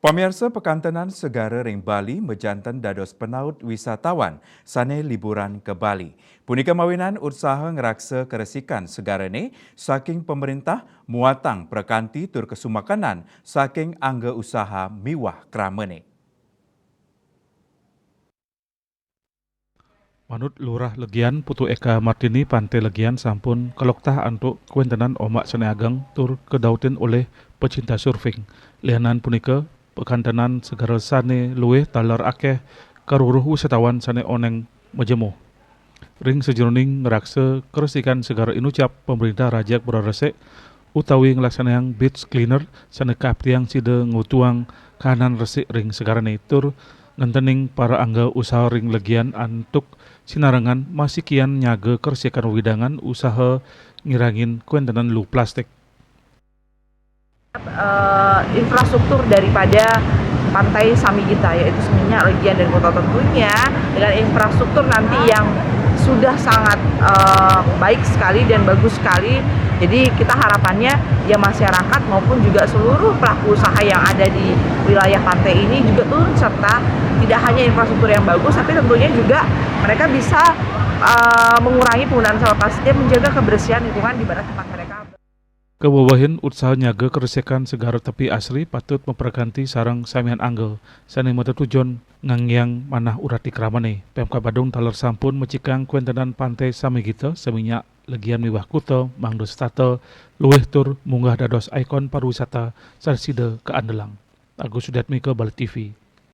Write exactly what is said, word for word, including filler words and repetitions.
Pamiarsa, pakantenan segara ring Bali majanten dados penaut wisatawan sane liburan ka Bali. Punika mawinan utsaha ngraksa karesikan segarane saking pamrentah muatang prakanti tur kasumakenan saking angga usaha miwah kramane. Manut Lurah Legian, Putu Eka Martini, Pante Legian sampun kaloktah antuk kawentenan ombak sane ageng tur kadautin olih pecinta surfing. Lianan punika, pakantenan segara sane luih taler akeh karuruh wisatawan sane oneng majemuh. Ring sajeroning ngraksa karesikan segara inucap, pamrentah rajeg bura resik utawi nglaksanayang beach cleaner sane kaaptiang sida ngutuhang kahanan resik ring segarane tur ngentening para angga usaha ring legian antuk sinarengan masikian nyaga karesikan wewidangan usaha ngirangin kawentenan luh plastik. Eh, infrastruktur daripada Pantai Samigita, yaitu seminyak, legian, dan kota, tentunya dengan infrastruktur nanti yang sudah sangat eh, baik sekali dan bagus sekali. Jadi kita harapannya ya masyarakat maupun juga seluruh pelaku usaha yang ada di wilayah pantai ini juga turut serta, tidak hanya infrastruktur yang bagus, tapi tentunya juga mereka bisa eh, mengurangi penggunaan sampah plastik dan menjaga kebersihan lingkungan di mana tempat mereka. Kawewehin utsaha nyaga karesikan segara tepi asri patut maprakanti sareng samian angga sane matetujon nganggiang manah urati kramane. Pemkab Badung taler sampun macikang kawentenan Pantai Samigita, Seminyak, Legian miwah Kuta, mangda setata luih tur munggah dados ikon pariwisata sane sida kaandelang. Agus Sudatmika, Bali T V.